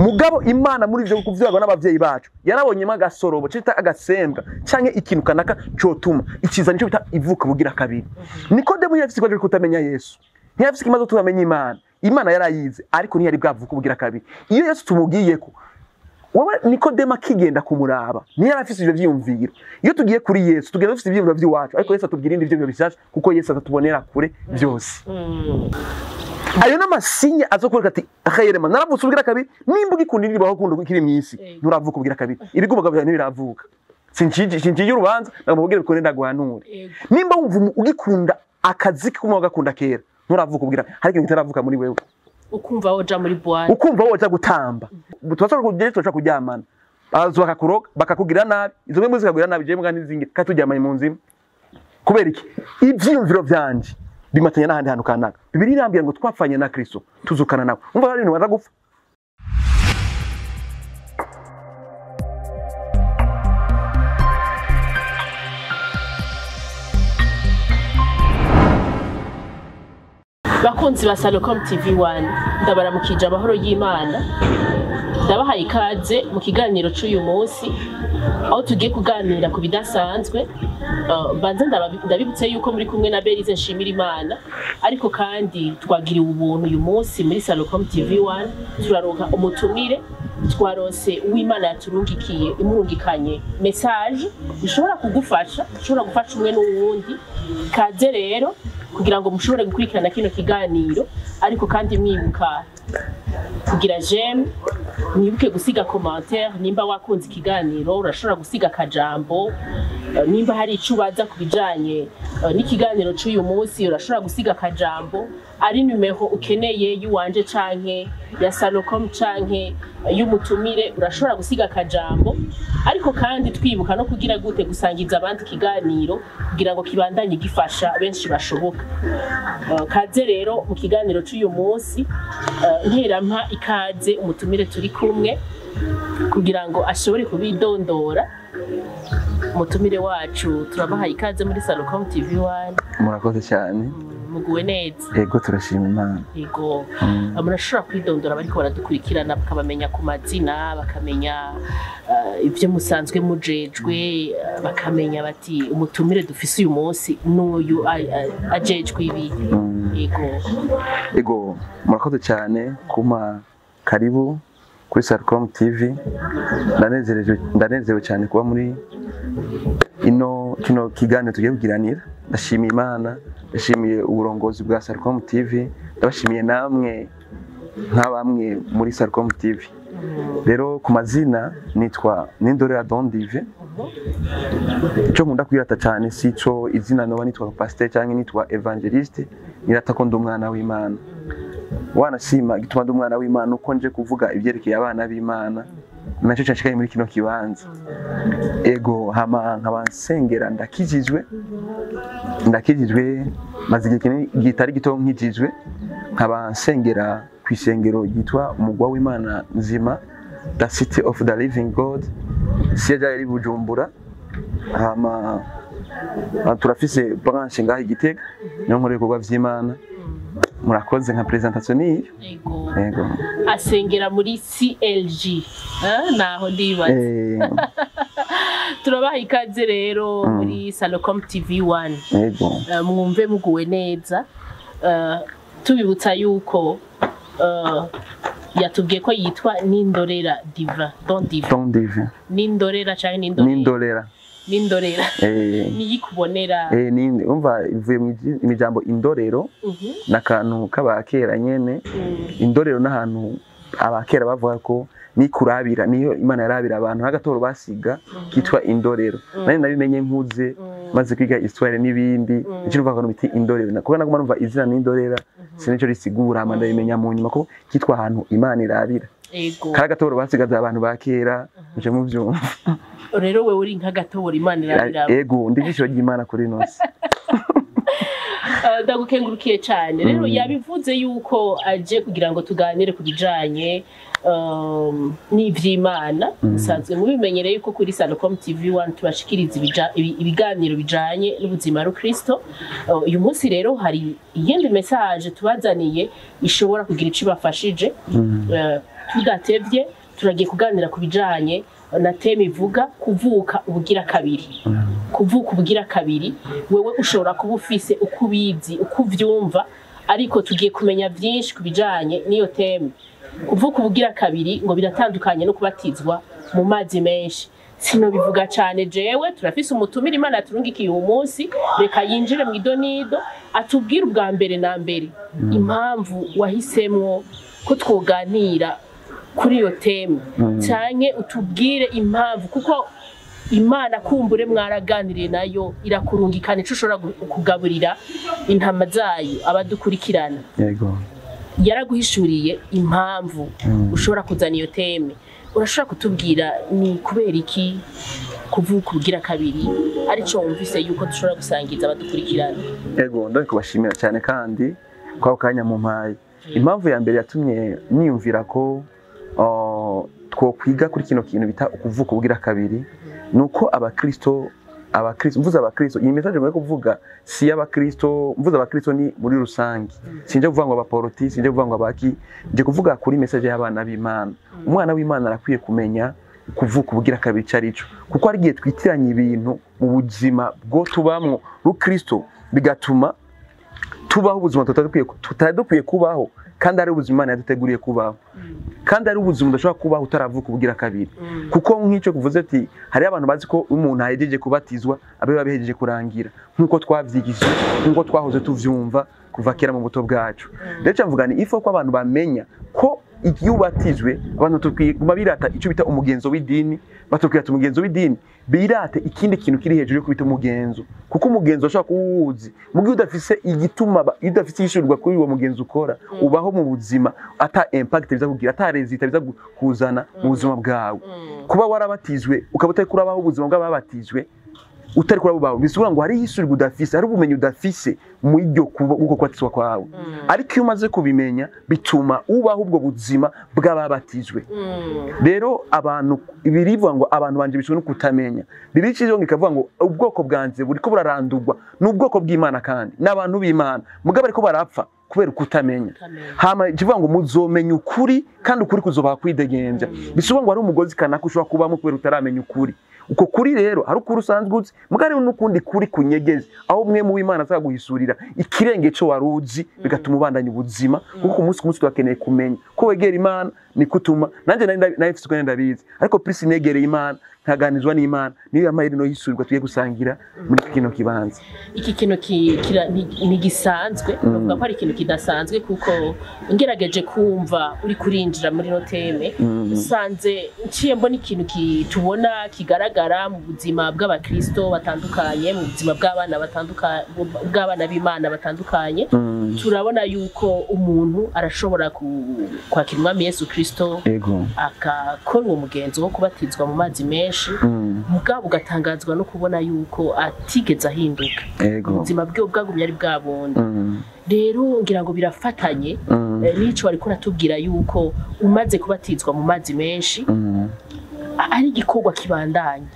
Mugabo Imana muri ivyo kuvyagwa n'abavyeyi bacu yarabonyemo agasorobo cita agasembwa canke ikintu kanaka cotuma ikiza, nico bita ivuka bugira kabiri. Nikodemu yari afise ikibazo cyo kutamenya Yesu, ntiyafise ikibazo tutamenya Imana. Imana yarayize, ariko ntiyari bwavuka bugira kabiri. Iyo Yesu tumubwiyeko, wowe Nikodemu akigenda kumuraba, ntiyari afise ivyo vyiyumviro. Iyo tugiye kuri Yesu tugenda dufise ivyiyumviro vy'iwacu, ariko Yesu atubwira ibindi vyiyumviro bishasha, kuko Yesu atatubonera kure vyose. Ayo n'amasinye azokwereka ati khayirema naravutse ubwira kabiri. Nimba ugikunda indirimbo aho ukunda ukiri mw'isi, nturavuka ubwira kabiri, ibigomba byawe ntibiravuka. Sincije urubanza, nagomba kubwira ukuntu ndaguhanure. Nimba wumva ugikunda akazi kumwe wagakunda kera, nturavuka ubwira, hari ikintu kitaravuka muri wewe. Ukumva woja muri boîte, ukumva woja gutamba, tubashobora kugera, turashobora kuryamana, baza bakakuroga, bakakugira nabi, izo mwe zikakugira nabi, jewe mbwa n'izingi kandi turyamanye mu nzu imwe. Kubera iki? Ivyiyumviro vyanje bimatanya n'ahandi hantu kanaka. Bibiliya irambwira ngo twapfanye na Kristo, tuzukana nawe. Umva, hari ibintu baza gupfa. Bakunzi ba Salocom TV 1, ndabaramukije amahoro y'Imana, ndabahaye ikaze mu kiganiro c'uyu munsi aho tugiye kuganira ku bidasanzwe. Mbanze ndabibutse yuko muri kumwe na Berize Nshimira Imana, ariko kandi twagiriwe ubuntu uyu munsi muri Salocom TV 1 turaronka umutumire. Twaronse uw'Imana yaturungikiye, imurungikanye message ishobora kugufasha, ishobora gufasha umwe n'uwundi. Kaze rero kugira ngo mushobore gukurikirana kino kiganiro, ariko kandi mwibuka kugira j'aime, mwibuke gusiga commentaire. Nimba wakunze ikiganiro urashobora gusiga akajambo, nimba hari ico ubaza ku bijanye n'ikiganiro c'uyu munsi urashobora gusiga akajambo, ari numero ukeneye y'uwanje canke ya Salocom canke y'umutumire urashobora gusiga akajambo. Ariko kandi twibuka no kugira gute? Gusangiza abandi ikiganiro kugira ngo kibandanye gifasha benshi bashoboka. Kaze rero mu kiganiro c'uyu munsi. Nterampa ikaze umutumire turi kumwe kugira ngo ashobore kubidondora. Umutumire wacu, turabahaye ikaze muri Salocom TV 1. Murakoze cyane. Muguwe neza? Ego, turashima Imana. Yego. Murashobora kwidondora bariko baradukurikirana, bakabamenya ku mazina, bakamenya ibyo musanzwe mujejwe, bakamenya bati umutumire dufise uyu munsi n'uyu ajejwe ibi. Yego. Ego, murakoze cyane kuma karibu kuri Salcom TV. Ndanezerewe cyane kuba muri ino kino kiganiro tugiye kugiranira. Ndashimiye Imana, ndashimiye uburongozi bwa Salcom TV, ndabashimiye namwe nka bamwe muri Salcom TV. Rero ku mazina nitwa Nindorera Don Dive. Icyo nkunda kwirata cyane si ico izina noba nitwa pasteur cyangwa nitwa évangéliste, nirata ko ndi umwana w'Imana. Wanashima gituma ndi umwana w'Imana uko nje kuvuga ibyerekeye abana b'Imana, nacyo cyashikaye muri kino kibanza. Ego, hama nkaba nsengera, ndakijijwe, maze igihe kinini gitari gito nkijijwe, nkaba nsengera ku isengero ryitwa Umugwa w'Imana Nzima, the City of the Living God, siège iri Bujumbura. Hama turafise branche ngaho i Gitega, niho nkora ibikorwa vy'Imana. Murakoze, nka présentation niyo. Yego. Ego. Asengera muri CLG. Naho ndibaza. Turabaha ikaze rero muri Salocom TV 1. Ego. Mwumve muguwe neza. Tubibutsa yuko yatubwiye ko yitwa Nindorera Diva, Don Diva. Don Dive. Nindorera canke Nindorera? Nindorera. Nindorera. Niyikubonera. Ni umva ivuye mu ijambo indorero, n'akantu k'abakera nyene. Indorero n'ahantu abakera bavuga ko nikurabira, niyo Imana yarabira abantu, n'agatoro basiga kitwa indorero. Nari nabimenye nkuze, maze kwiga histoire n'ibindi, icyo numva ko biti indorero, kuko naguma numva izina n'indorera sinico risigura, hama ndabimenya mu nyuma ko kitwa ahantu Imana irabira. Kari agatoro basigaza abantu ba kera, muje muvyumva. Rero wewe uri nk'agatobora Imana irabira. Ego, ndi ijisho ry'Imana kuri ino si. Ndagukengurukiye cyane. Rero yabivuze yuko aje kugira ngo tuganire ku bijanye n'ivy'Imana. Musanzwe mubimenyereye yuko kuri Salocom TV 1 tubashikiriza ibiganiro bijanye n'ubuzima rukristo. Uyu munsi rero hari iyindi message tubazaniye ishobora kugira ico ibafashije. Tudatevye, turagiye kuganira ku bijanye na thème ivuga kuvuka ubugira kabiri. Kuvuka ubugira kabiri, wewe ushobora kuba ufise uko ubizi, uko uvyumva, ariko tugiye kumenya vyinshi ku bijanye n'iyo thème. Kuvuka ubugira kabiri ngo biratandukanye no kubatizwa mu mazi menshi. Sinobivuga cane jewe, turafise umutumire Imana yaturungikiye uyu munsi. Reka yinjire mu idonido, atubwire ubwa mbere na mbere impamvu wahisemwo ko twoganira kuri iyo thème, canke utubwire impamvu, kuko Imana kumbure mwaraganiriye nayo irakurungikana ico ushobora kugaburira intama zayo abadukurikirana. Yaraguhishuriye impamvu ushobora kuzana iyo thème. Urashobora kutubwira ni kubera iki kuvuka ubugira kabiri arico wumvise yuko dushobora gusangiza abadukurikirana? Ego, ndari kubashimira cyane kandi kwa kanya mu mpaye. Impamvu ya mbere yatumye niyumvira ko twokwiga kuri kino kintu bita ukuvuka ubugira kabiri nuko abakristo, mvuze abakristo, iyi message ngiye kuvuga si y'abakristo, mvuze abakristo ni muri rusange, sinje kuvuga ngo abaporoti, sinje kuvuga ngo abaki, nje kuvuga kuri message y'abana b'Imana. Umwana w'Imana arakwiye kumenya kuvuka ubugira kabiri icyo ari cyo, kuko hari igihe twitiranya ibintu mu buzima bwo tubamwo rukristo, bigatuma tubaho ubuzima tutari dukwiye kubaho, kandi ari ubuzima Imana yaduteguriye kubaho, kandi ari ubuzima udashobora kubaho utaravuka ubugira kabiri. Kuko nk'icyo kuvuze ati hari abantu bazi ko umuntu ahejeje kubatizwa abe babihejeje kurangira, nk'uko twavyigishije, nk'uko twahoze tuvyumva kuva kera mu buto bwacu. Rero mvuga ni ifo ko abantu bamenya ko iyo ubatijwe, abantu tukwiye guma birata icyo bita umugenzo w'idini, batubwira umugenzo w'idini, birate ikindi kintu kiri hejuru yo kubita umugenzo, kuko umugenzo ushobora kuwuzi mugihe udafise igituma, iyo udafise yishurwa kuri uwo mugenzo ukora, ubaho mu buzima ata impact biza kugira, ata result biza kuzana mu buzima bwawe. Kuba warabatijwe ukaba utari kurabaho ubuzima bw'ababatijwe, utari kurabubaho, bisigura ngo hari yishurwa udafise, hari ubumenyi udafise mu iryo uko kubatizwa kwawe. Ariko iyo umaze kubimenya bituma ubaho ubwo buzima bw'ababatijwe. Rero abantu birivuga ngo abantu banje bishwe no kutamenya. Bibiliya iciye ikavuga ngo ubwoko bwanje buriko burarandurwa n'ubwoko bw'Imana, kandi n'abantu b'Imana mugabo ariko barapfa kubera kutamenya. Hama ikivuga ngo muzomenya ukuri kandi ukuri kuzobaha kwidegembya. Bisigura ngo hari umugozi kanaka ushobora kubamo kubera utaramenya ukuri. Uko kuri rero hari ukuri usanzwe uzi, mugabo hariho n'ukundi kuri kunyegeze aho umwe mu w'Imana azaguhisurira ikirenge cyo waruzi, bigatuma ubandanya ubuzima. Kuko umunsi ku munsi turakeneye kumenya ko wegera Imana niko utuma nanjye nari mfise uko ndabizi, ariko plus negereye Imana nkaganizwa n'Imana, niyo yampaye rino yisurirwa tugiye gusangira muri kino kibanza. Iki kintu ntigisanzwe, novuga ko ari ikintu kidasanzwe, kuko ngerageje kumva uri kurinjira muri no thème, usanze nciye mbona ikintu tubona kigaragara mu buzima bw'abakristo batandukanye, mu buzima bw'abana batandukanye, bw'abana b'Imana batandukanye. Turabona yuko umuntu arashobora kwakira Umwami Yesu Kristo, akakora uwo mugenzo wo kubatizwa mu mazi menshi, mugabo ugatangazwa no kubona yuko atigeze ahinduka, ubuzima bwe bwagumye ari bwa bundi. Rero ngira ngo birafatanye n'ico wariko uratubwira yuko umaze kubatizwa mu mazi menshi ari igikorwa kibandanya,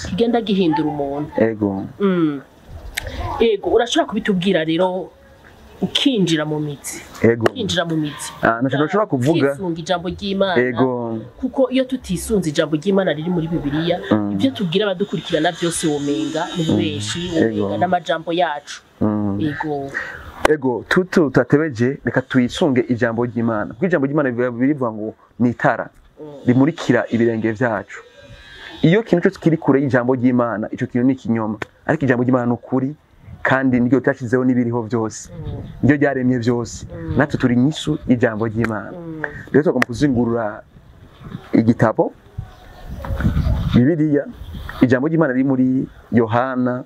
kigenda gihindura umuntu. Ego, urashobora kubitubwira rero ukinjira mu mizi? Ukinjira mu mizi. Ntacyo nashobora kuvuga. Ukisunga ijambo ry'Imana, kuko iyo tutisunze ijambo ry'Imana riri muri Bibiliya, ibyo tubwira abadukurikirana byose womenga ni benshi, womenga n'amajambo yacu. Ego. Ego, tutu tutatebeje, reka tuyisunge ijambo ry'Imana, kuko ijambo ry'Imana birivuga ngo ni itara rimurikira ibirenge vyacu. Iyo kintu cyose kiri kure y'ijambo ry'Imana, ico kintu ni ikinyoma, ariko ijambo ry'Imana ni ukuri, kandi niryo ryashizeho n'ibiriho byose, niryo ryaremye byose. Natwe turi inyishu y'ijambo ry'Imana. Rero tugomba kuzingurura igitabo Bibiliya, ijambo ry'Imana riri muri Yohana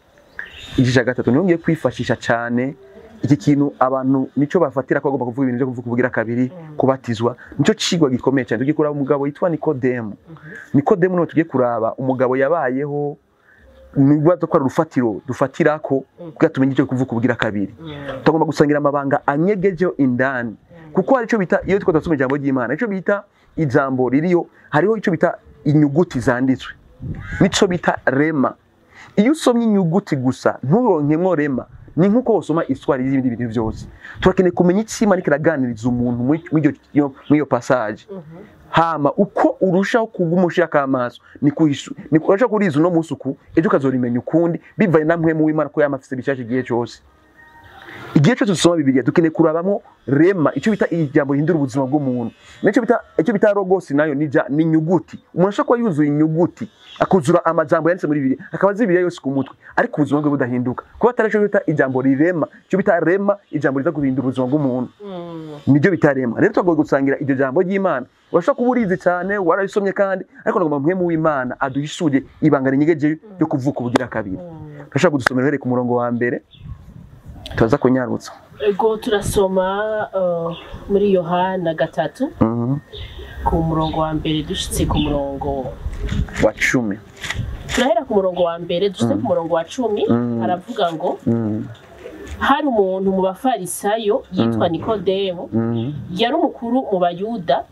igice cya 3. Niho ngiye kwifashisha cyane iki kintu abantu nico bafatira ko bagomba kuvuga ibintu byo kuvuga ubugira kabiri, kubatizwa. Nico cigwa gikomeye cyane. Tugiye kuraba umugabo yitwa Nikodemu. Nikodemu niwe tugiye kuraba, umugabo yabayeho nibaza ko ari urufatiro dufatirako kugira tumenye icyo kuvuga ubugira kabiri. Tugomba gusangira amabanga anyegejeho indani, kuko hari ico bita, iyo twiko turasoma ijambo ry'Imana, ico bita ijambo ririyo, hariho ico bita inyuguti zanditswe nico bita rema. Iyo usomye inyuguti gusa nturonkemwo rema, ni nkuko wasoma histoire y'ibindi bintu byose. Turakeneye kumenya icyo Imana kiraganiriza umuntu muri iyo passage. Hama uko urushaho kugumushira amaso niko urushaho kuriza uno munsi uku, ejo ukazorimenya ukundi, bivaye na mpwemu w'Imana ko yamafise bishasha igihe cyose. Igihe cyose dusoma Bibiliya dukeneye kurabamo rema, icyo bita ijambo rihindura ubuzima bw'umuntu. Nicyo bita icyo bita logos, nayo ni inyuguti. Umuntu ashobora kuba yuzuye inyuguti, akuzura amajambo yanditse muri Bibiliya, akaba azi Bibiliya yose ku mutwe, ariko ubuzima bwe budahinduka. Kuba atari icyo bita ijambo rirema, icyo bita rema, ijambo riza guhindura ubuzima bw'umuntu. Nibyo bita rema. Rero twagoye gusangira iryo jambo ry'Imana. Urashobora kuba urizi cyane, wararisomye kandi, ariko nagomba mpwemu w'Imana aduhishuye ibanga rinyegeje ryo kuvuka ubugira kabiri. Turashobora kudusomera uhereye ku murongo wa mbere. Tuza kunyarutsa. Ego, turasoma muri Yohana 3 ku murongo wa mbere dushitse ku murongo wa 10. Turahera ku murongo wa mbere dushitse ku murongo wa 10. Aravuga ngo hari umuntu mu bafarisayo yitwa Nikodemo, yari umukuru mu Bayuda,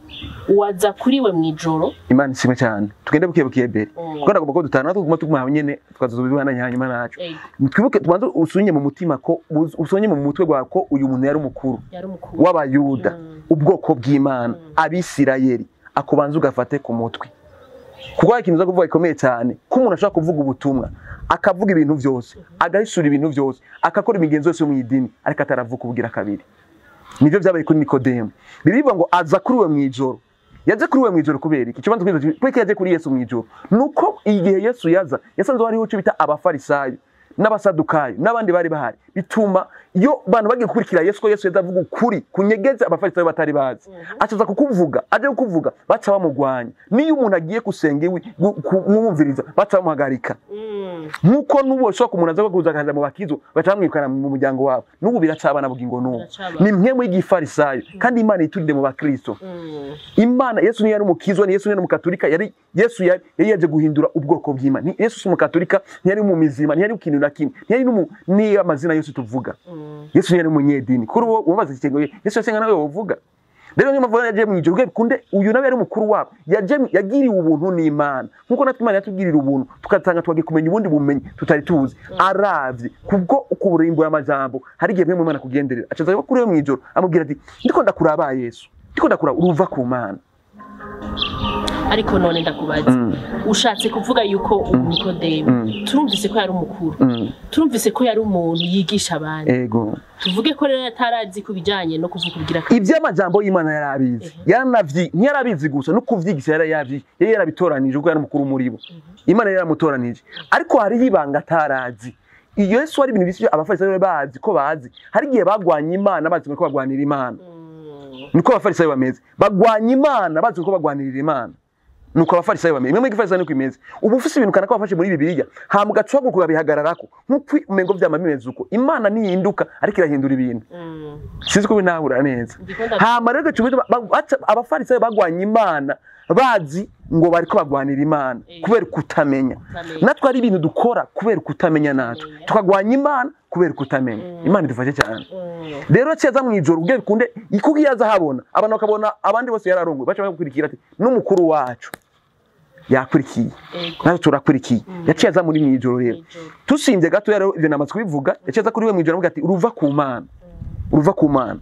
waza kuri we mwijoro. Imana ishimwe cyane. Tugende buke bere. Kuko ndagomba ko dutana tuguma tuguma nyene tukazobibana hanyuma naco. Twibuke tubanze usunye mu mutima ko usonye mu mutwe gwa ko uyu muntu yari umukuru w'Abayuda, ubwoko bw'Imana, Abisirayeli, akubanza ugafate ku mutwe. Kuko ikintu uza kuvuga gikomeye cyane, ko umuntu ashobora kuvuga ubutumwa, akavuga ibintu byose, agahisura ibintu byose, akakora imigenzo yose mu idini, ariko ataravuka ubugira kabiri. Nivyo byabaye kuri Nikodemo. Bibiliya ngo aza kuri we mwijoro. Yaje kuri we mwijoro kubera iki? Ikibanza kwibaza kuko yaje kuri Yesu mwijoro. Nuko igihe Yesu yaza, yasanze hariho ico bita abafarisayo n'abasadukayo n'abandi bari bahari. Bituma iyo bantu bagiye gukurikira Yesu ko Yesu yazavuga ukuri kunyegeza abafarisayo batari bazi. Acaza kukuvuga, aje kukuvuga, baca bamugwanya. Niyo umuntu agiye gusenga iwe kumwumviriza, baca bamuhagarika. Nkuko nubo ushobora kumuntu aza kuza akaza mu bakizo, baca bamwirukana mu muryango wabo. Nubu biracabana bugingo nubu. Ni mwe mu igifarisayo kandi Imana iturinde mu bakristo. Imana Yesu ni yari umukizwa, ni Yesu ni umukatolika, yari Yesu yari yaje guhindura ubwoko bw'Imana. Yesu si umukatolika, ntiyari mu mizima, ntiyari ikintu na kimwe, ntiyari ni amazina Yesu tuvuga. Yesu yari umunyedini. Kuri uwo ubaza ikingo Yesu yasenga nawe wovuga. Rero niyo mpamvu yaje mu ijuru kunde uyu nawe yari umukuru wabo. Yagiriwe ubuntu n'Imana. Nkuko natwe Imana yatugirira ubuntu tukatanga twagiye kumenya ubundi bumenyi tutari tuzi. Aravye kubwo ukurimbura amajambo hari igihe mwe Imana kugenderera. Acaza kuri we mu ijuru amubwira ati ndiko ndakuraba Yesu. Ndiko ndakura uruva ku Mana. Ariko none ndakubaza, ushatse kuvuga yuko Nikodemo turumvise ko yari umukuru, turumvise ko yari umuntu yigisha abandi. Ego. Tuvuge ko rero atarazi kubijanye no kuvuga kugira iby'amajambo y'Imana yarabizi. Yaranavyi, ntiyarabizi gusa no kuvyigisha yarayavyi. Yari yarabitoranije ubwo yari umukuru muri bo. Imana yaramutoranije. Ariko hari ibanga atarazi. Iyo Yesu ari ibintu bisi abafarisayo bazi ko bazi. Hari igihe bagwanya Imana bazi ko bagwanira Imana. Niko abafarisayo bameze. Bagwanya Imana bazi ko bagwanirira Imana. Nuko abafarisayo bameze. Imwe igifarisayo niko imeze. Ubu ufise ibintu kanaka bafashe muri Bibiliya, hama ugaca kubihagararako. Nkuko umengo vyama bimeze uko. Imana nihinduka ariko irahindura ibintu. Sinzi ko binahura neza. Hama rero abafarisayo bagwanya Imana bazi ngo bariko bagwanira Imana kubera kutamenya. Natwe ari ibintu dukora kubera kutamenya natwe. Tukagwanya Imana kubera kutamenya. Imana idufashe cyane. Rero cyaza mu ijoro ubwe bikunde ikuki yaza habona abantu bakabona abandi bose yararongoye baca bakurikira ati n'umukuru wacu yakurikiye natwe turakurikiye. Yaciye aza muri mu ijoro rero tusimbye gato rero ibyo namaze kubivuga. Yaciye aza kuri we mu ijoro avuga ati uruva ku Mana, uruva ku Mana.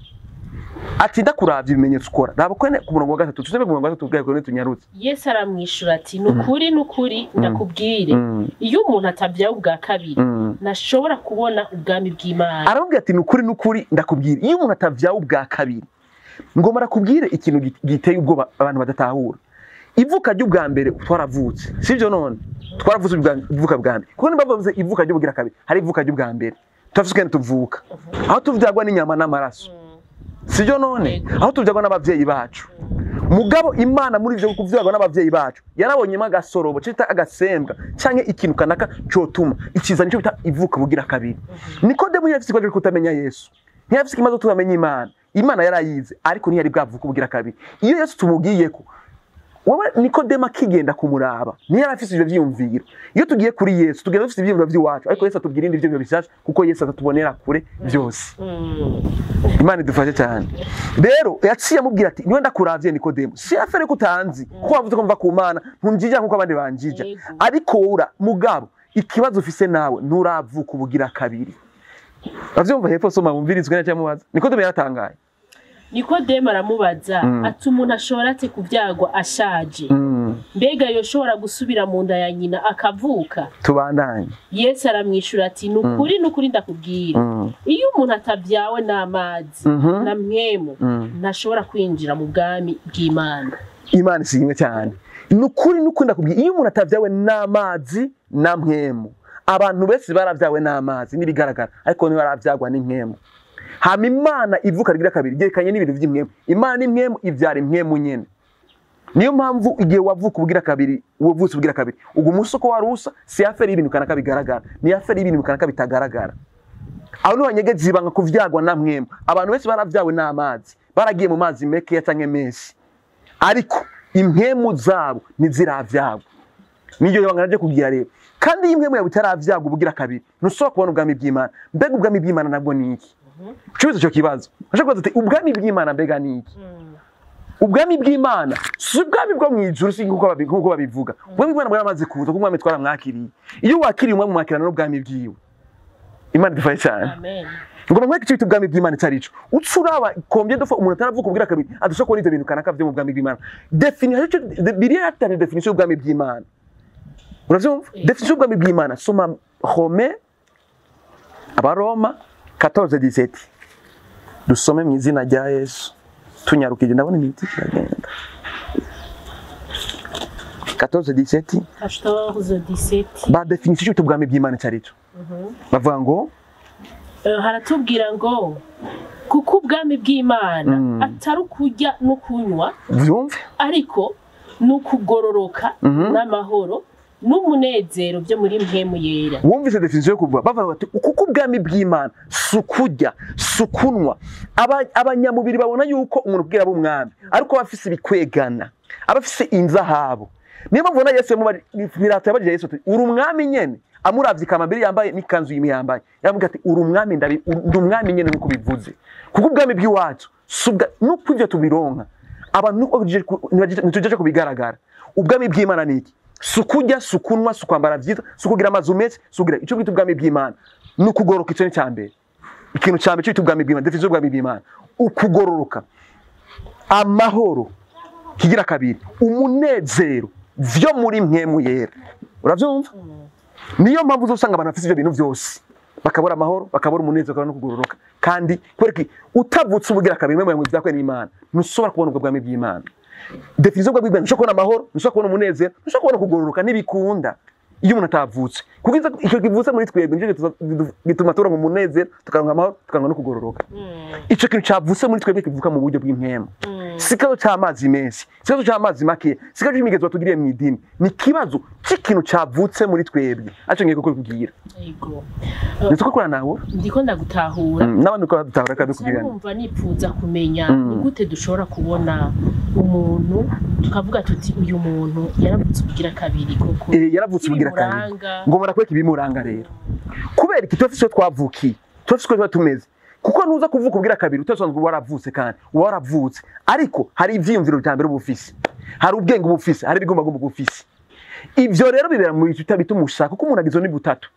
Ati ndakuravye ibimenyetso ukora. Raba ko ku murongo wa 3 tusebe ku murongo wa 3 ubwaye ko tunyarutse. Yesu aramwishura ati nukuri nukuri ndakubwire iyo umuntu atabyaye ubwa kabiri ntashobora kubona ubwami bw'Imana. Aramubwira ati nukuri nukuri ndakubwire iyo umuntu atabyaye ubwa kabiri. Ngomba rakubwire ikintu giteye ubwoba abantu badatahura. Ivuka ry'ubwa mbere twaravutse. Sivyo none? Twaravutse ivuka bwa mbere. Kuko nibavuze ivuka ry'ubugira kabiri, hari ivuka ry'ubwa mbere. Turafise tuvuka. Aho tuvyagwa n'inyama n'amaraso. Sivyo none? Aho tuvyagwa n'abavyeyi bacu. Mugabo Imana muri ivyo kuvyagwa n'abavyeyi bacu, yarabonyemo agasorobo cita agasembwa canke ikintu kanaka cotuma ikiza nico bita ivuka bugira kabiri. Nikodemo yari afise ikibazo kutamenya Yesu. Ntiyafise ikibazo tutamenya Imana. Imana yarayize ariko ntiyari bwavuka bugira kabiri. Iyo Yesu tumubwiyeko wowe Nikodemo akigenda kumuraba ntiyari afise ivyo vyiyumviro. Iyo tugiye kuri Yesu tugenda dufise ivyiyumviro vy'iwacu ariko Yesu atubwira ibindi vyiyumviro bishasha kuko Yesu atatubonera kure byose. Imana idufashe cyane. Rero yaciye amubwira ati niwe ndakuravye Nikodemo si afere kutanzi kuko wavuze ko mva ku Mana ntunjija nkuko abandi banjija ariko ura mugabo ikibazo ufise nawe nturavuka ubugira kabiri. Bavyumva hepfo soma mumvirizwe na cyamubaza. Nikodemo yaratangaye. Nikodemu aramubaza ati umuntu ashobora ate kubyagwa ashaje? Mbega yoshobora gusubira mu nda ya nyina akavuka? Tubandanye. Yesu aramwishura ati nukuri nukuri ndakubwira, iyo umuntu atabyawe n'amazi na mwemu ntashobora kwinjira mu bwami bw'Imana. Imana ishimwe cyane. Nukuri nukuri ndakubwira, iyo umuntu atabyawe n'amazi na mwemu, abantu bese baravyawe n'amazi nibigaragara, ariko ntibaravyagwa n'imwemu. Hama Imana ivuka rigira kabiri ryerekanye n'ibintu vy'imwemu. Imana n'imwemu ivyara imwemu nyene. Niyo mpamvu igihe wavuka ubugira kabiri, wavutse ubugira kabiri, ugu musoko warusa si aferi y'ibintu kanaka bigaragara, ni aferi y'ibintu kanaka bitagaragara. Aho niho nyegezi banga kuvyagwa na mwemu. Abantu bese baravyawe n'amazi, baragiye mu mazi mekeya canke menshi, ariko impwemu zabo ntiziravyagwa. Niryo banga naje kugira rero. Kandi iyo impwemu yawe itaravyagwa ubugira kabiri, ntushobora kubona ubwami bw'Imana. Mbega ubwami bw'Imana nabwo ni iki? Ucubiza ico kibazo. Ushobora kubaza uti ubwami bw'Imana mbega ni iki? Ubwami bw'Imana si ubwami bwo mu ijuru, si nkuko babivuga. Ubwami bw'Imana bwaramaze kuza, kuko umwami twaramwakiriye. Iyo wakiriye umwami mwakirana n'ubwami bwiwe. Imana idufashe cyane. Amen. Ngo bamwe icyo ubwami bw'Imana cyari ico. Ucuraba combien de fois umuntu ataravuka ubwira kabiri adashobora kubona ivyo bintu kanaka vyo mu bwami bw'Imana. Definition biriya yatari definition y'ubwami bw'Imana. Uravyumva? Definition y'ubwami bw'Imana soma Rome, Abaroma 14:17. Dusome mu izina rya Yesu. Tunyarukije ndabona imiti iragenda. 14:17. 14:17. Ba definition y'ubwami bw'Imana cyari ico. Bavuga ngo haratubwira ngo kuko ubwami bw'Imana atari ukurya no kunywa, vyumve, ariko n'ukugororoka n'amahoro n'umunezero byo muri mpemu yera. Wumvise definition yo kuvuga bavuga bati kuko ubwami bw'Imana sukurya sukunwa. Abanyamubiri babona yuko umuntu ubwira b'umwami ariko abafise ibikwegana, abafise inzahabo. Niyo mpamvu Yesu Pilato yabajije Yesu ati uri umwami nyene, amuravye ikamambiri yambaye n'ikanzu yimwe yambaye, yamubwira ati uri umwami, ndi umwami nyene nkuko bivuze. Kuko ubwami bw'iwacu nuko ivyo tubironka abantu ntitujeje kubigaragara. Ubwami bw'Imana ni iki? Sukurya, sukunwa, sukwambara vyiza, sukugira amazu meza, sukugira ico bwita ubwami bw'Imana. Nukugoroka, ico ni cyambere. Ikintu cyambere cyo ubwami bw'Imana, definition y'ubwami bw'Imana. Ukugororoka, amahoro, kigira kabiri, umunezero vyo muri mpemu yera. Uravyumva? Niyo mpamvu uzosanga abantu bafite ivyo bintu vyose, bakabura amahoro, bakabura umunezero, bakabura no kugororoka. Kandi kubera utavutse ubugira kabiri mwe vyakwe n'Imana, ntushobora kubona ubwo bwami bw'Imana. Definition y'ubwami bw'Imana, ntushobora kubona amahoro, ntushobora kubona umunezero, ntushobora kubona kugororoka, ntibikunda iyo umuntu atavutse. Kuko icyo kivutse muri twebwe nicyo gituma turonka umunezero, tukaronka amahoro, tukaronka no kugororoka. Ico kintu cavutse muri twebwe kivuka mu buryo bw'impwemu. Si ikibazo c'amazi menshi, si ikibazo c'amazi make, si ikibazo c'imigenzo batugiriye mw'idini, ni ikibazo c'ikintu cavutse muri twebwe. Aco ngiye kukubwira. Yego. Ndetse ko nawe ndiko ndagutahura. N'abandi uko badutahura kadukubwira. Numva nipfuza kumenya ni gute dushobora kubona umuntu tukavuga tuti uyu muntu yaravutse ubugira kabiri koko. Yaravutse ubugira kabiri. Ngo murakweka ibimuranga rero. Kubera iki tuba twavukiye, tuba tuba tumeze. Kuko nuza kuvuka ubugira kabiri utasanzwe waravutse, kandi waravutse ariko hari ivyiyumviro bitambere ubufisi, hari ubwenge ubufisi, hari ibigomba gomba ubufisi. Ivyo rero bibera mu bintu bitabitumushaka, kuko umuntu agizwe n'ubutatu.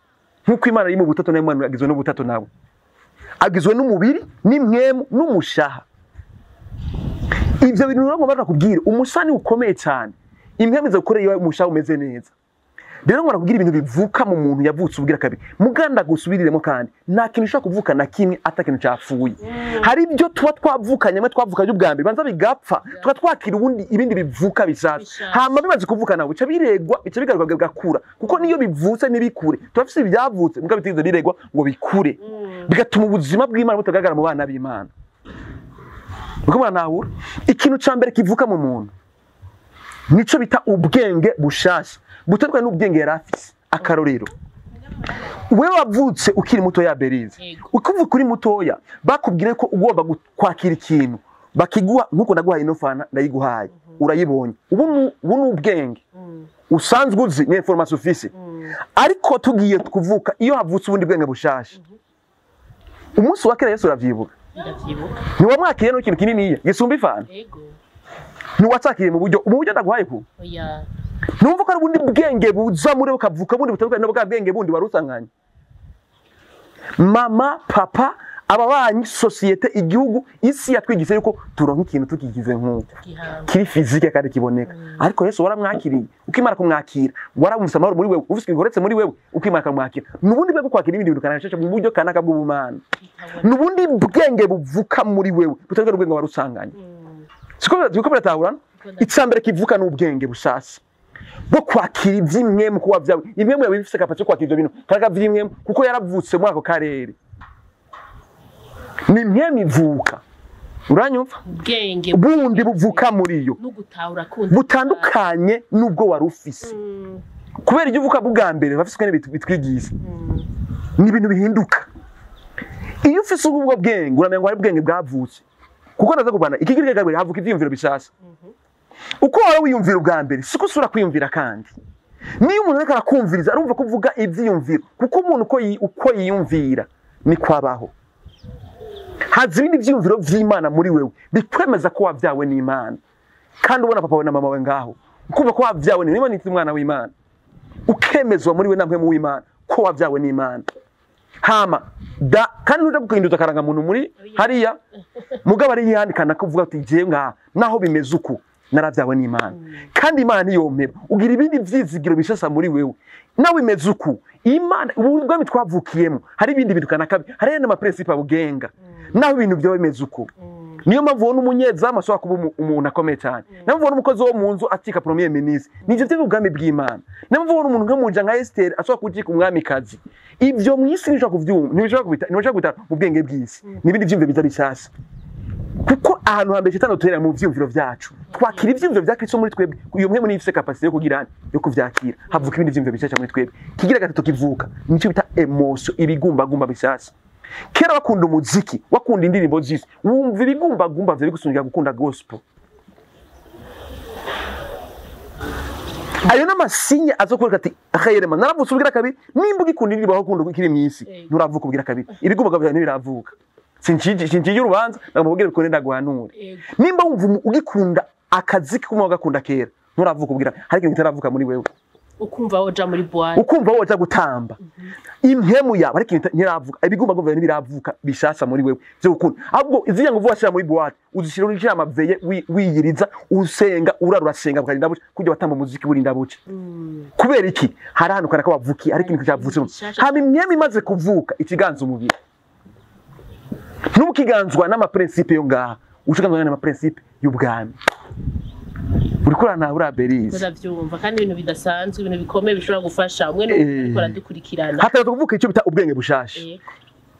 Nkuko Imana iri mu butatu, nayo Imana agizwe n'ubutatu nawe. Agizwe n'umubiri, n'imwemu, n'umushaha. Ivyo bintu rero ngomba kubwira, umusani ukomeye cyane. Imwemu iza gukora iyo umushaha umeze neza. Rero ngomba kubwira ibintu bivuka mu muntu yavutse ubugira kabiri. Muganda gusubiriremo, kandi nta kintu ushobora kuvuka na kimwe ata kintu cyapfuye. Hari ibyo tuba twavukanye, mwe twavukanye ubwa mbere, banza bigapfa, tuba twakira ubundi ibindi bivuka bishasha. Hama bimaze kuvuka nawe bica biregwa, bica bigaruka bigakura. Kuko niyo bivutse nibikure, tuba fise ibyavutse muga bitigeze biregwa ngo bikure. Bigatuma ubuzima bw'Imana butagaragara mu bana b'Imana. Uko mwanahura, ikintu ca mbere kivuka mu muntu nico bita ubwenge bushasha, butandukanye n'ubwenge yari afise. Akarorero, wewe wavutse ukiri muto ya Berize, ukivuka uri mutoya bakubwire ko ugomba kwakira ikintu bakiguha, nkuko ndaguhaye ino fana ndayiguhaye, urayibonye. Ubu ni ubwenge usanzwe uzi, ni information ufise. Ariko tugiye kuvuka iyo havutse ubundi bwenge bushasha. Umunsi wa kera Yesu uravyibuka, ntiwamwakiriye n'ikintu kininiya gisumba ifana, ntiwatsakiriye mu buryo ndaguhaye ku. Numva ko ari ubundi bwenge buza muri bukavuka bundi butandukanye n'ubwa bwenge bundi warusanganye. Mama, papa, Ababanyi, société, igihugu, isi yatwigise yuko turonka ikintu tukigize nk'uko kiri physique kandi kiboneka. Ariko Yesu waramwakiriye, ukimara kumwakira waramwumvise amahoro muri wewe, ufise igoretse muri wewe, ukimara kumwakira nubundi bwo kwakira ibindi bintu kanaka mu buryo kanaka bw'ubumana, nubundi bwenge buvuka muri wewe butari ubwenge warusanganye. Siko biratahurana? Icambere kivuka n'ubwenge bushasha bwo kwakira ivy'imwe mu kuba vyawe, imwe mu bifise capacité yo kwakira ivyo bintu kanaka vy'imwe, kuko yaravutse muri ako karere. Ni imwe ivuka, uranyumva? Ubwenge bundi buvuka muri yo n'ugutahura kundi butandukanye n'ubwo wari ufise, kubera ibyo uvuka bwa mbere bafise ingene bitwigisha ni ibintu bihinduka. Iyo ufise ubwo bwenge uramenya ngo hari ubwenge bwavutse, kuko ndaza kubana iki kiri kabiri havuka ivyiyumviro bishasha. Uko wari wiyumvira ubwa mbere siko usubira kwiyumvira, kandi niyo umuntu ariko arakumviriza arumva ko uvuga ivyiyumviro, kuko umuntu uko yiyumvira niko abaho. Haza ibindi vyiyumviro vy'Imana muri wewe bikwemeza ko wavyawe n'Imana, kandi ubona papa wawe na mama wawe ngaho ukumva ko wavyawe n'Imana, niba umwana w'Imana ukemezwa muri we namwe mu w'Imana ko wavyawe n'Imana. Hama da kandi nuja guhinduza karanga muntu muri hariya mugabo ari yandikana kuvuga ati jewe ngaha naho bimeze uku naravyawe n'Imana, kandi Imana niyompeba. Ugira ibindi vyizigiro bishasha muri wewe nawe imeze uku. Imana ubwami twavukiyemo hari ibindi bintu kanaka, hari n'ama principe abugenga naho ibintu byawe bimeze uku. Niyo mpamvu ubona umunyezamu ashobora kuba umuntu akomeye cyane, niyo mpamvu ubona umukozi wo mu nzu acika premier ministre, nivyo vy'ubwami bw'Imana. Niyo mpamvu ubona umuntu nk'umuja nka Esther ashobora kucika umwamikazi. Ivyo mw'isi ntibishobora kuvyumva, ntibishobora kubita mu bwenge bw'isi, n'ibindi vyumviro biza bishasha, kuko ahantu hambere shetani utera mu vyumviro vyacu. Twakira ivyumviro vya Kristo muri twebwe, iyo mwe muri ifise capacité yo kugira yo kuvyakira, havuka ibindi vyumviro bishasha muri twebwe. Kigira gatatu kivuka nico bita emotion, ibigumbagumba bishasha. Kera wakunda umuziki, wakunda indirimbo z'isi, wumva ibigumbagumba vyo bigusungira gukunda gospel. Ayo n'amasinye azokwereka ati akayerema naravutse ubwira kabiri. Nimba ugikunda indirimbo aho ukunda ikiri mw'isi, nturavuka ubwira kabiri, ibigumbagumba vyawe ntibiravuka. Sincinjiye urubanza ndamubwira bikunde ndaguhanure. Nimba wumva ugikunda akaziki kumwe wagakunda kera, nturavuka ubwira, hari ikintu kitaravuka muri wewe. Ukumva woja muri boîte, ukumva woja gutamba impemu yawe, ariko ikintu ntiravuka, ibigumbagumba ntibiravuka bishasha muri wewe vyo gukunda. Ahubwo iziya nguvu washira muri boîte uzishira urishira amaveye wiyiriza usenga urara urasenga bukarinda buca kujya watamba umuziki burinda buca. Kubera iki? Hari ahantu kanaka wavukiye, ariko ikintu cyavutse. Hama impemu imaze kuvuka ikiganza umubiri, nukiganzwa n'ama principe yo ngaha, ukiganzwa n'ama principe y'ubwami. Uriko urantabura Berize? Ndavyumva, kandi ibintu bidasanzwe, ibintu bikomeye bishobora gufasha umwe n'undi aradukurikirana. Hataza kuvuka icyo bita ubwenge bushasha,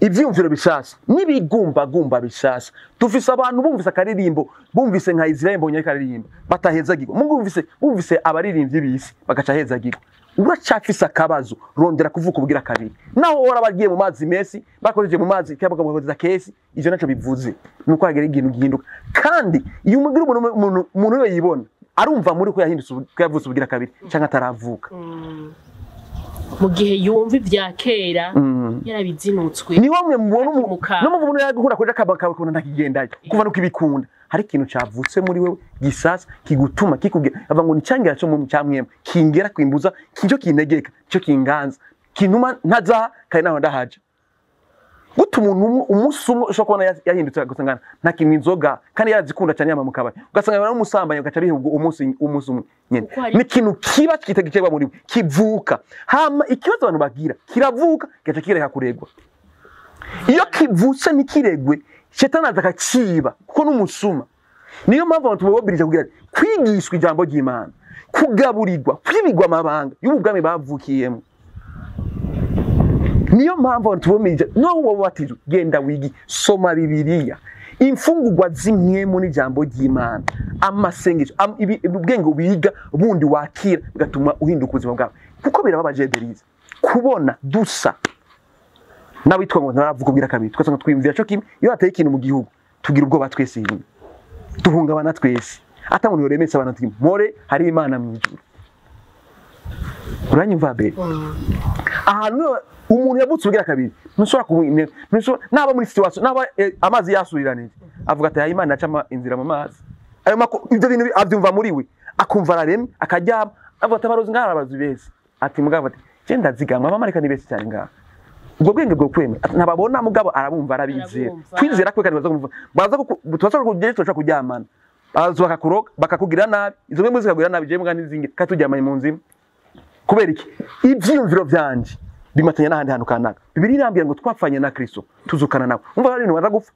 ivyumviro bishasha n'ibigumbagumba bishasha. Dufise abantu bumvise akaririmbo, bumvise nka Israel Mbonyi akaririmba batahezagirwa, bumvise abaririmbyi b'isi bagaca hezagirwa. Uracafise akabazo, rondera kuvuka ubwira kabiri. Naho ora bagiye mu mazi mesi, bakoreje mu mazi cyangwa bakamukoza kesi, ivyo naco bivuze nuko hagera ikintu gihinduka. Kandi iyo umugira umuntu we yibona arumva muri ko yahindutse ko yavutse ubwira kabiri cyangwa ataravuka. Mu gihe yumva ivya kera yarabizinutswe, niho mwe mubona no mubona yagukunda kuja kabaka ntakigendayo kuva nuko ibikunda. Hari ikintu cavutse muri wewe gisasa kigutuma kikubwira ava ngo nicyangira cyo mu cyamwema kingera kwimbuza kinjo kinegeka cyo kinganza kinuma ntaza kandi naho ndahaje. Guta umuntu umunsi umwe ushobora kubona yahindutse agasangana nta kintu inzoga kandi yarazikunda cyane yama mu kabari, ugasanga bari umusambanya ugaca bihugu umunsi umwe nyene. Ni ikintu kiba kitagicegwa muri we kivuka. Hama ikibazo abantu bagira kiravuka kigaca kireka kuregwa. Iyo kivutse ntikiregwe shetani aza akaciba kuko n'umusuma. Niyo mpamvu abantu bobirije kugira kwigishwa ijambo ry'Imana, kugaburirwa, kwibigwa amabanga y'ubwami bavukiyemo. Niyo mpamvu abantu bomirije no wobatijwe genda wigi soma Bibiliya, imfungurwa zimwemo n'ijambo ry'Imana, amasengesho, ubwenge wiga bundi wakira bigatuma uhinduka ubuzima bwawe. Kuko birababaje Berize kubona dusa n'abitwa ngo ntaravuka ubwira kabiri, twasanga twiyumvira cyo kimwe. Iyo hateye ikintu mu gihugu tugira ubwoba twese rimwe, duhungabana twese, ata muntu yoremetse abantu ati mpore hari Imana mu ijuru. Uranyumva be? Ahantu umuntu yavutse ubwira kabiri ntushobora kumwine, ntushobora naba muri situation naba amazi yasubiranije avuga ati Imana aca inzira mu mazi. Ayo ibyo bintu abyumva muri we akumva araremye akaryama avuga ati abarozi ngaha arabazi bese, ati mugabo ati je ndazigama abamarika ni bese cyane ngaha. Ubwo bwenge bwo kwemera ntababona, mugabo arabumva, arabizera. Arabumva. Kwizera kwe kandi baza kumva, baza tubaza kugera turashobora kuryamana, baza bakakuroga, bakakugira nabi, izo mbwe zikakugira nabi, jewe mbwa n'izindi kandi turyamanye mu nzu imwe. Kubera iki? Ivyiyumviro vyanje bimatanya n'ahandi hantu kanaka. Bibiliya irambwira ngo twapfanye na Kristo tuzukana nawe. Umva, hari ibintu baza gupfa,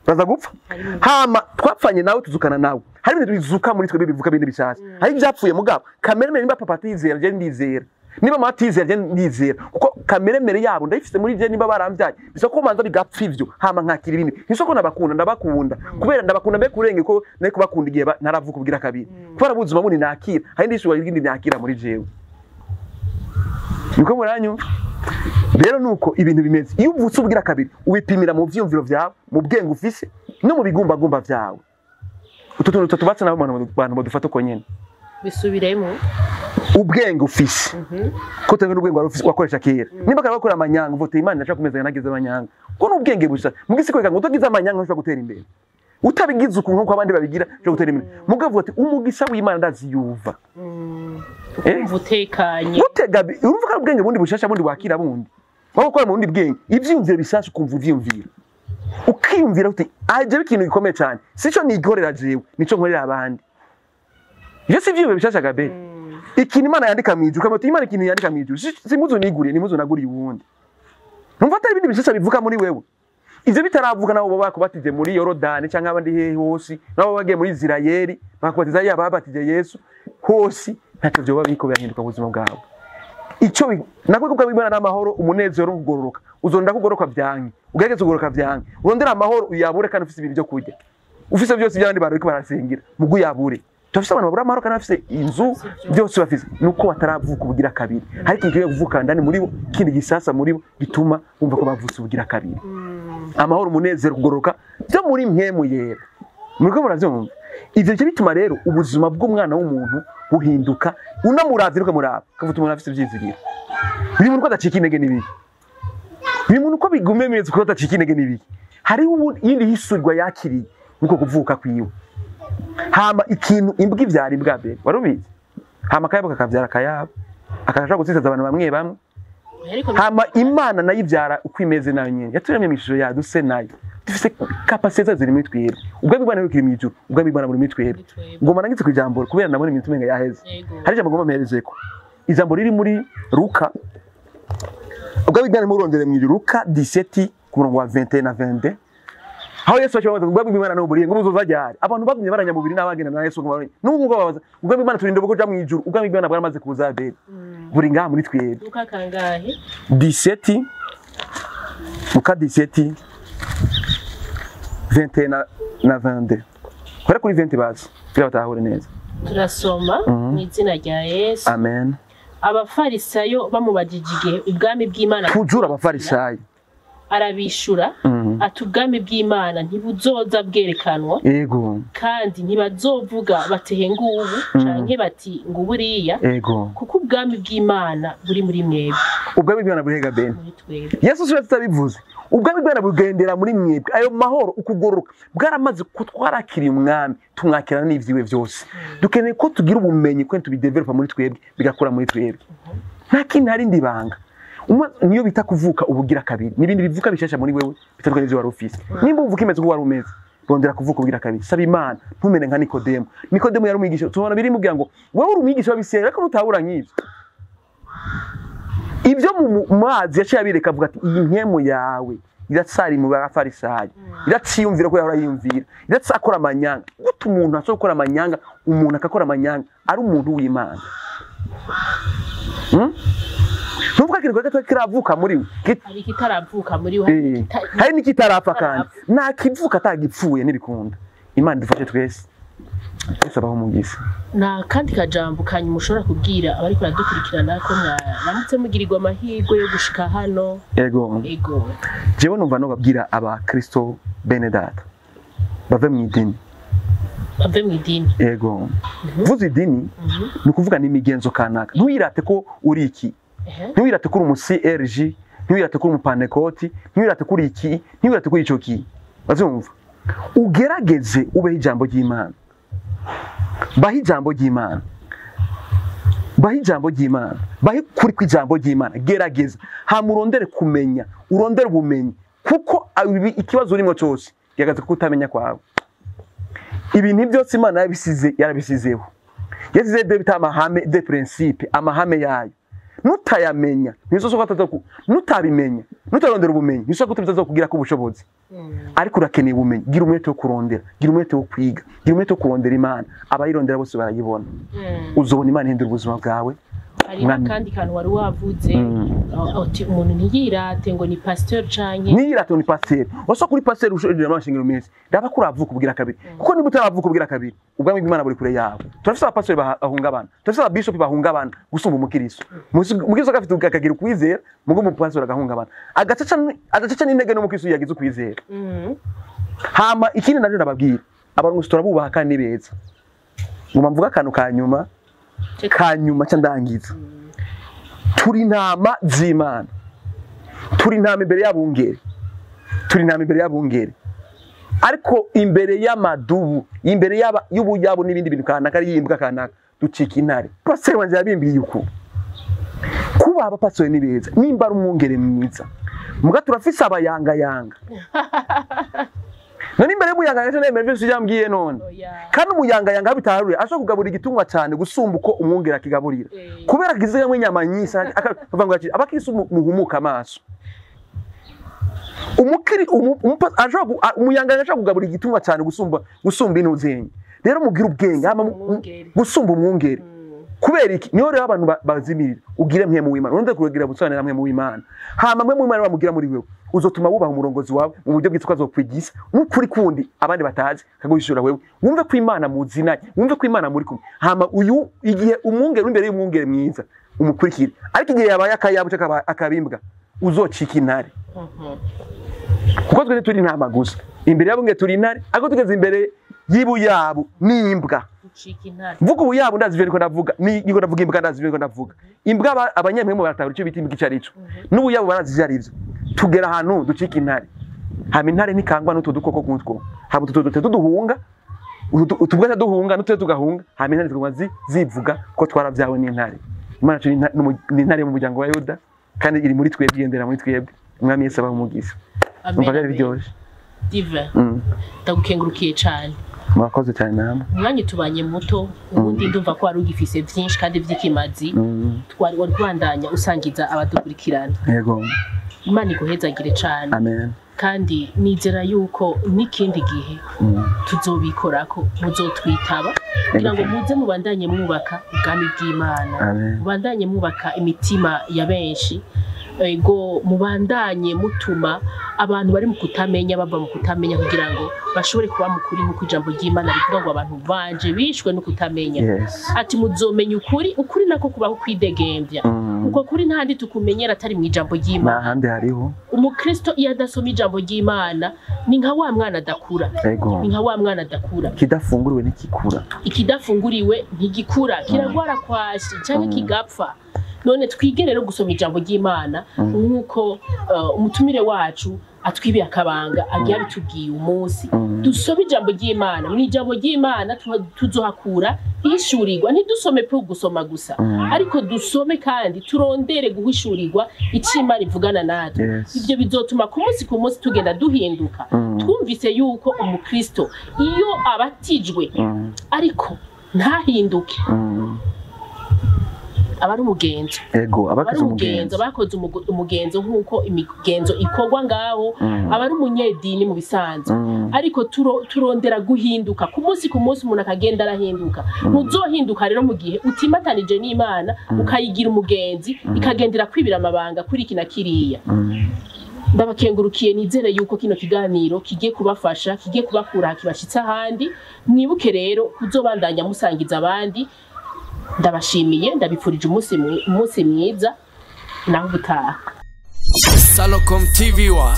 baza gupfa. Hama twapfanye nawe tuzukana nawe. Hari ibintu bizuka muri twebwe, bivuka ibindi bishasha. Hari ibyapfuye, mugabo kamere mere, nimba papa atizera, je ndizera, niba mama atizera, je ndizera, kuko kamere mere yabo ndayifise muri je. Nimba barambyaye, bisaba ko manza bigapfa ivyo, hama nkakira ibindi. Nisoko nabakunda, ndabakunda kubera ndabakunda mbe kurenge ko nari kubakunda igihe ntaravuka ubwira kabiri, kubera ubuzima bundi nakira, hari indi shuwa yindi nakira muri jewe. Niko muranyumva rero, nuko ibintu bimeze. Iyo uvutse ubwira kabiri, ubipimira mu vyiyumviro vyawe, mu bwenge ufise no mu bigumbagumba vyawe. Utu tuntu tutatu batse nabo abantu badufata uko nyene. Bisubiremo. Ubwenge ufise, ko utanga n'ubwenge wari ufise wakoresha kera. Nimba kare wakora amanyanga, uvuga uti: "Imana ndashaka kumeza nagize amanyanga," ko n'ubwenge busa mugisi kwereka ngo utagize amanyanga ntushobora gutera imbere, utabigize ukuntu nkuko abandi babigira ushobora gutera imbere. Mugabo uvuga ati: "Umugisha w'Imana ndaziyuva." Ukumva utekanye. Gutega urumva ko ari ubwenge bundi bushasha, bundi wakira, bundi waba ukora mu bundi bwenge, ivyiyumviro bishasha, ukumva uvyiyumvira, ukiyumvira uti: "Aje ikintu gikomeye cyane, sico nikorera jewe, nico nkorera abandi." Ivyo si ivyiyumviro bishasha gabe? Ikintu Imana yandika mw'ijuru, ukamenya uti: "Imana ikintu yandika mw'ijuru, si impuzu niguriye, ni impuzu naguriye uwundi." Numva atari ibindi bishasha bivuka muri wewe. Ivyo bitaravuka, nabo baba bakubatije muri Yorodani canke abandi hehe hose, nabo bagiye muri Isirayeli bakubatiza, yaba babatije Yesu hose, ntacyo vyoba biriko birahinduka mu buzima bwawe. Icyo nakwe kubwa Imana n'amahoro, umunezero no kugororoka. Uzonda kugoroka vyanke, ugerageze kugoroka vyanke, urondera amahoro uyabure kandi ufise ibintu byo kurya, ufise byose by'abandi bantu bariko barasengira, mugu uyabure. Turafise abantu babura amahoro kandi bafise inzu, byose bafise, nuko bataravuka ubugira kabiri. Hari ikintu kigiye kuvuka ndani muri bo, kindi gisasa muri bo gituma bumva ko bavutse ubugira kabiri. Amahoro, umunezero, kugororoka byo muri mpwemu yera. Muriko muravyumva? Ivyo bice bituma rero ubuzima bw'umwana w'umuntu buhinduka. Unamuravye, ukamuraba ukavuga umuntu afise ivyizigiro, uyu muntu ko adacika intege n'ibiki, uyu muntu uko bigume bimeze ko adacika intege n'ibiki. Hariho iyindi hisurwa yakiriye nuko kuvuka kwiwe. Hama ikintu imbwa ivyara imbwa mbere, wari ubizi? Hama akayabo kakavyara akayabo, akashobora gutsitaza abantu bamwe bamwe. Ariko Hama Imana nayo ivyara uko imeze nayo nyene, yaturemye mu ishusho yayo, duse nayo, dufise capacité zayo ziri muri twebwe. Ubwami bw'Imana bukiri mu ijuru, ubwami bw'Imana buri muri twebwe. Twebwe. Ngoma nangitse ku ijambo kubera ndabona iminota umenga yaheze. Yego. Hari ijambo ngomba mperezeko, ijambo riri muri Luka. Ubwami bw'Imana murondere mu ijuru, Luka 17 ku murongo wa 21 na 22, aho Yesu aciye ubwami bw'Imana n'uburiye ngo buzoza ryari. Abantu bagumye baranyamubiri n'abagenda na Yesu ngo baranye n'ubu ngo babaza ubwami bw'Imana, turinde kuja mu ijuru. Ubwami bw'Imana bwaramaze kuza bere, buri ngaha muri twebwe. Luka kangahe? 17, Luka 17 21 na 22. Kora kuri 20 bazi kugira batahure neza. Turasoma mu izina rya Yesu. Amen. Abafarisayo bamubajije igihe ubwami bw'Imana, Tujura abafarisayo. arabishura ati: "Ubwami bw'Imana ntibuzoza bwerekanwa, kandi ntibazovuga bati: 'Ngubu,' canke bati: 'Nguburiya,' kuko ubwami bw'Imana buri muri mwebwe." Ubwami bw'Imana buri hega bene? Muri twebwe. Yesu siwe tutabivuze. Ubwami bw'Imana bugendera muri mwebwe. Ayo mahoro, ukugororoka bwaramaze ko twarakiriye umwami, tumwakirana n'ivyiwe vyose. Dukeneye ko tugira ubumenyi ko tubidevelopa muri twebwe, bigakura muri twebwe. Nta kindi, hari indi banga. Niyo bita kuvuka ubugira kabiri, n'ibindi bivuka bishasha muri wewe bitandukanye n'ivyo wari ufise. Nimba uvuka imeze uko wari umeze, rondera kuvuka ubugira kabiri, saba Imana, ntumere nka Nikodemo. Nikodemo yari umwigisha, tubona biri mubwira ngo: "Wewe uri umwigisha w'Abisirayeli, ariko ntutabura nk'ivyo." Ibyo mu mazi yaciye abireka, avuga ati: "Iyi nkemu yawe iratsari mu bafarisayo, iraciyumvira ko yahora yiyumvira, iratsakora amanyanga." Gute umuntu ashobora gukora amanyanga, umuntu akakora amanyanga ari umuntu w'Imana? Ntuvuga ikintu gato kiravuka muri we. Hari ikitaravuka muri we. Hari n'ikitarapfa, kandi nta kivuka atagipfuye, ntibikunda. Imana idufashe twese twese, abaho umugisha. Nta kandi kajambo kanyuma ushobora kubwira abariko baradukurikirana, ko mwaramutse mugirirwa amahirwe yo gushika hano? Yego. Ego. Jewe numva nobabwira abakristo bene data bave mu idini. Bave mu idini. Yego. Vuze idini, ni ukuvuga n'imigenzo kanaka. Ntiwirate ko uri iki, ntiwirate ko uri umu CRG, ntiwirate ko uri umupanekoti, ntiwirate ko uri iki, ntiwirate ko uri ico ki. Bazumva, ugerageze ubeho ijambo ry'Imana, baho ijambo ry'Imana. Bahe ijambo ry'Imana, bahe kuri kw'ijambo ry'Imana, gerageza hama urondere kumenya, urondere ubumenyi, kuko ikibazo urimo cyose gihagaze ku kutamenya kwawe. Ibintu byose Imana yabisize, yarabisizeho, yasize de bita amahame, de principe, amahame yayo. Nutayamenya nutabimenya, nutarondera ubumenyi, ntizosoka kutazokugira ko ubushobozi. Ariko urakeneye ubumenyi, gira umwete wo kurondera, gira umwete wo kwiga, gira umwete wo kurondera Imana. Abayirondera bose barayibona. Uzobona Imana ihindura ubuzima bwawe. Hari n'akandi kantu wari wavuze, uti umuntu ntiyirate ngo ni pasteur canke ntiyirate ngo ni pasteur. Wasa kuri pasteur ushobora amashengero menshi, ndaba ko uravuka ubwira kabiri, kuko niba utaravuka ubwira kabiri, ubwami bw'Imana buri kure yawe. Turafise abapasteur bahungabana, turafise ababishop bahungabana gusumba umukiristo. Umukiristo agafite akagira ukwizera, mugo umupasteur agahungabana, agacaca n'intege n'umukiristo yagize ukwizera. Hama ikindi naje nababwira, abarongozi turabubaha kandi ni beza. Ngoma mvuga akantu kanyuma kanyuma ca ndangiza. Turi intama z'Imana, turi intama imbere y'abungeri, turi intama imbere y'abungeri, ariko imbere y'amadubu, imbere y'ubuyabo n'ibindi bintu kanaka, ari yimbwa kanaka, ducika intare. Pastor wanje yabimbiye uko kuba abapastori ni beza, nimba ari umwungere mwiza, muga turafise abayangayanga. None imbere y'umuyangayanga nemera byose yambwiye none. Kandi umuyangayanga bitaharuye ashobora kugaburira igitungwa cyane gusumba uko umwungere akigaburira. Kubera kizigamwe inyama nyinshi akavuga ngo abakirisu muhumuka amaso. Umukiri umuyangayanga ashobora kugaburira igitungwa cyane gusumba intuzenye. Rero mugira ubwenge hama gusumba umwungere. Kubera iki niho rero abantu bazimirira, ugire mwe mu Imana, urinde kugira busobanira mwe mu Imana. Hama mwe mu Imana bamugira muri wewe, uzotuma wubaha umurongozi wawe mu buryo bwitwa azokwigisa n'ukuri kundi abandi batazi akaguhishura wewe. Wumve ko Imana muzinanye, wumve ko Imana muri kumwe. Hama uyu igihe umwungere imbere y'umwungere mwiza umukurikire, ariko igihe yabaye akayabo cyangwa akabimbwa uzocika intare. Kuko twese turi intama gusa, imbere y'abungere turi intare, ariko tugeze imbere y'ibuyabo n'imbwa. Mvuga ubuyabo ndazi ivyo niko ndavuga, niko ndavuga imbwa ndazi ivyo niko ndavuga. Imbwa abanyamwemu baratahura ico bita imbwa ico arico, n'ubuyabo barazi ivyo arivyo. Tugera ahantu ducika intare, hama intare ntikangwa n'utwo dukoko nk'utwo, hama utwo dute tuduhunga, utubwa duhunga n'utwo tugahunga, hama intare zikaguma zivuga ko twaravyawe n'intare. Imana yacu ni intare mu muryango wa Yuda, kandi iri muri twebwe, igendera muri twebwe. Umwami Yesu abahe umugisha. Umva byari biryoshe. Divin, ndagukengurukiye cane. Mwakoze cyane namwe. Umwanya tubanye muto, ubundi ndumva ko wari ugifise vyinshi kandi vy'ikimazi. Twari wari kubandanya usangiza abadukurikirana. Yego. Imana iguhezagire cane. Amen. Kandi nizera yuko n'ikindi gihe tuzobikorako, muzotwitaba kugira ngo muze mubandanye mwubaka ubwami bw'Imana, mubandanye mwubaka imitima ya benshi, ego mubandanye mutuma abantu bari mu kutamenya bava mu kutamenya kugira ngo bashobore kuba mukuri nk'uko ijambo ry'Imana rivuga ngo abantu banje bishwe no kutamenya. Ati muzomenya ukuri, ukuri nako kubaho kwidegembya. Uko kuri ntandi tukumenyera atari mu ijambo ry'Imana. Nta hariho. Umukristo iyo adasoma ijambo ry'Imana ni nka wa mwana adakura. Ni nka wa mwana adakura. Kidafunguriwe ntikikura. Ikidafunguriwe ntigikura, kiragwara kwashi canke kigapfa. None twige rero gusoma ijambo ry'Imana nk'uko umutumire wacu atwibiye akabanga agiye abitubwiye umunsi. Dusome ijambo ry'Imana, mu ijambo ry'Imana tuzohakura ihishurirwa. Ntidusome pe gusoma gusa, ariko dusome kandi turondere guhishurirwa icyo Imana ivugana natwe. Ibyo bizotuma ku munsi tugenda duhinduka. Twumvise yuko umukristo iyo abatijwe ariko ntahinduke, aba ari umugenzo. Ego, abakoze umugenzo, abakoze umugenzo nk'uko imigenzo ikorwa ngaho, aba ari umunyedini mu bisanzwe. Ariko turondera guhinduka ku munsi umuntu akagenda arahinduka. Ntuzohinduka rero mu gihe utimatanije n'Imana, ukayigira umugenzi, ikagendera kwibira amabanga kuri iki na kiriya. Ndabakengurukiye, nizere yuko kino kiganiro kigiye kubafasha, kigiye kubakura kibashitsa ahandi. Mwibuke rero kuzobandanya musangiza abandi. Ndabashimiye, ndabifurije umunsi mwiza, naho ubutaha. Salocom TV 1.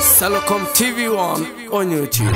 Salocom TV 1 on YouTube.